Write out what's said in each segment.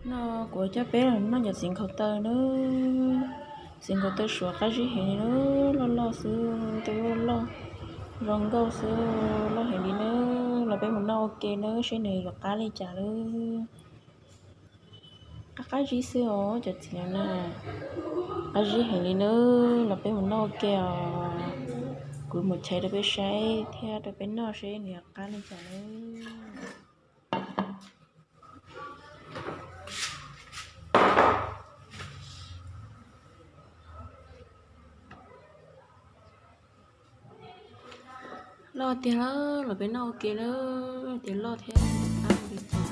No kuv coj peb los noj cov txiv nkhaus taw nawb. Txiv nkhaus taw Suav qab zib heev li nawb, loj loj xwb, tej loj loj, zoo nkauj xwb, loj heev li nawb. Los peb mus noj ua ke nawb, seb nws yuav qab li cas nawb. Qab qab zib xwb os cov txiv no na. Qab zib heev li nawb, los peb mus noj ua ke os. Kuv mus chais rau peb saib thiab rau peb noj seb nws yuav qab li cas nawb. Loj tiag lawm, los peb noj ua ke nawb, tias loj thiab qab li cas.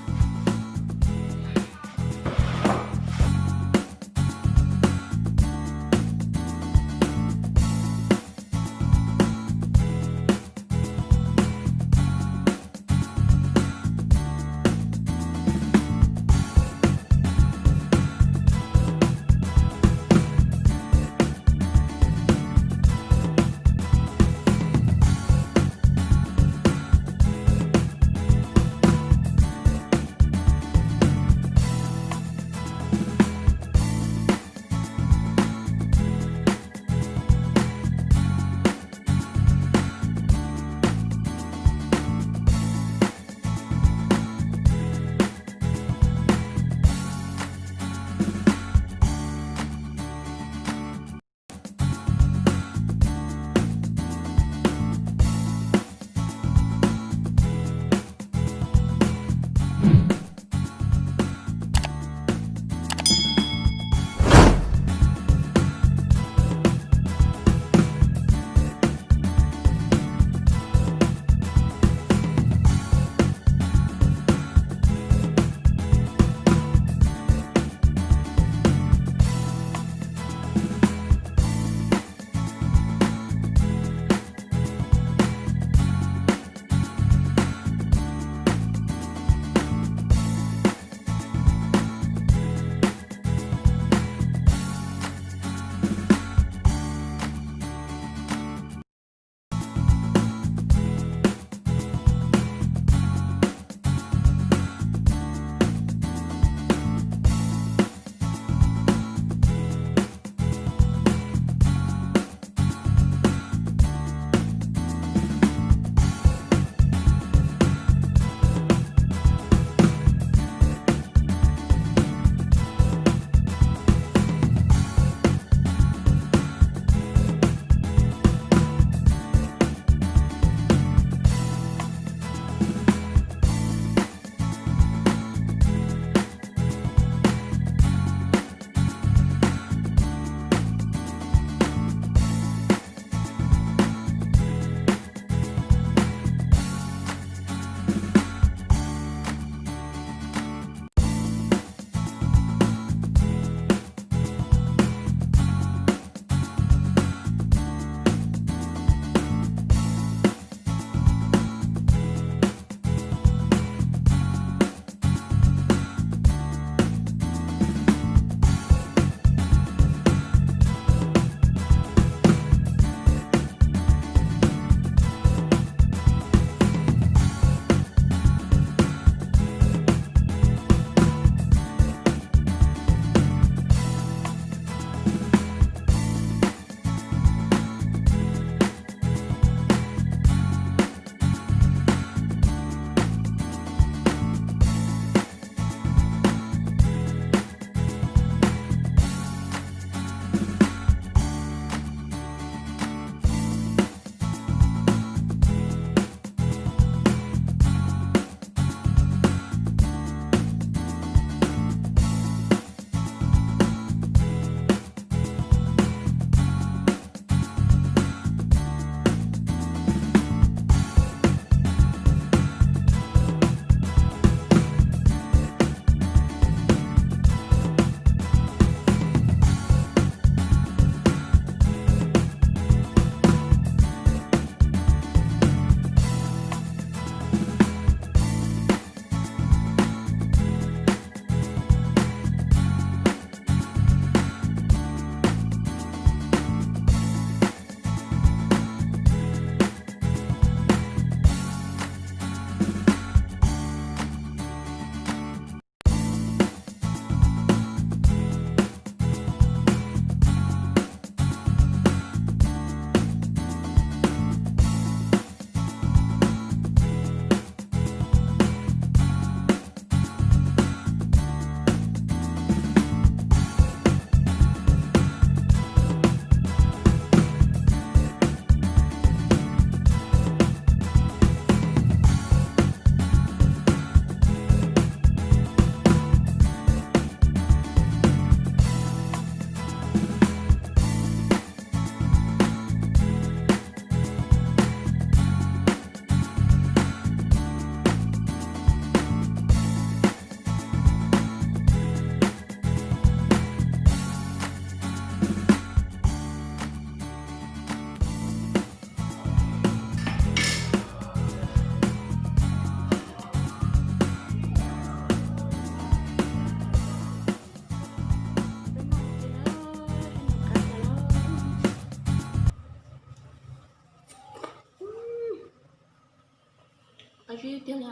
Qab zib tiag li.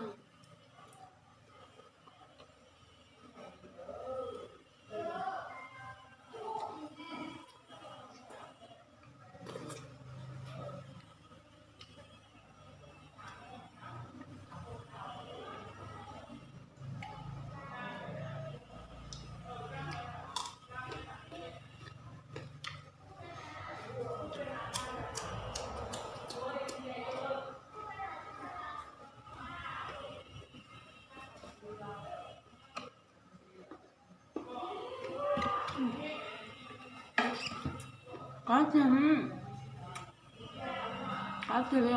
Qab tiag, qab tiag li.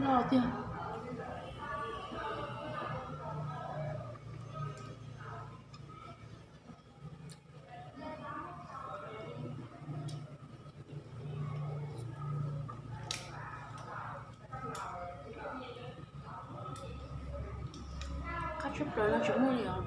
Loj tiag. Qab tshaj plaws no tsis muaj li os.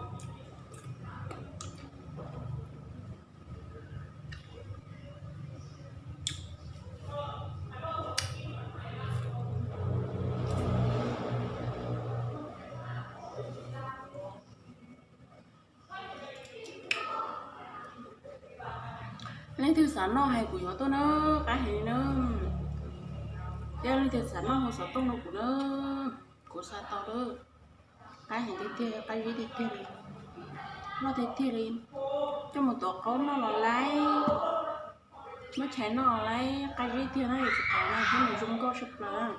Leej twg xav noj hais kuv yuav tuaj na, qab heev li na. Yog leej twg xav noj hau xov tooj rau kuv na, kuv xa tau lawm. Qab heev tiag tiag, qab zib tiag tiag li. Noj tiag tiag li. Coj mus tuav qaub noj los laib, muab chais noj los laib, qab zib tiag na, yus tsis qhov no thiab nws zoo nkauj tshaj plaws.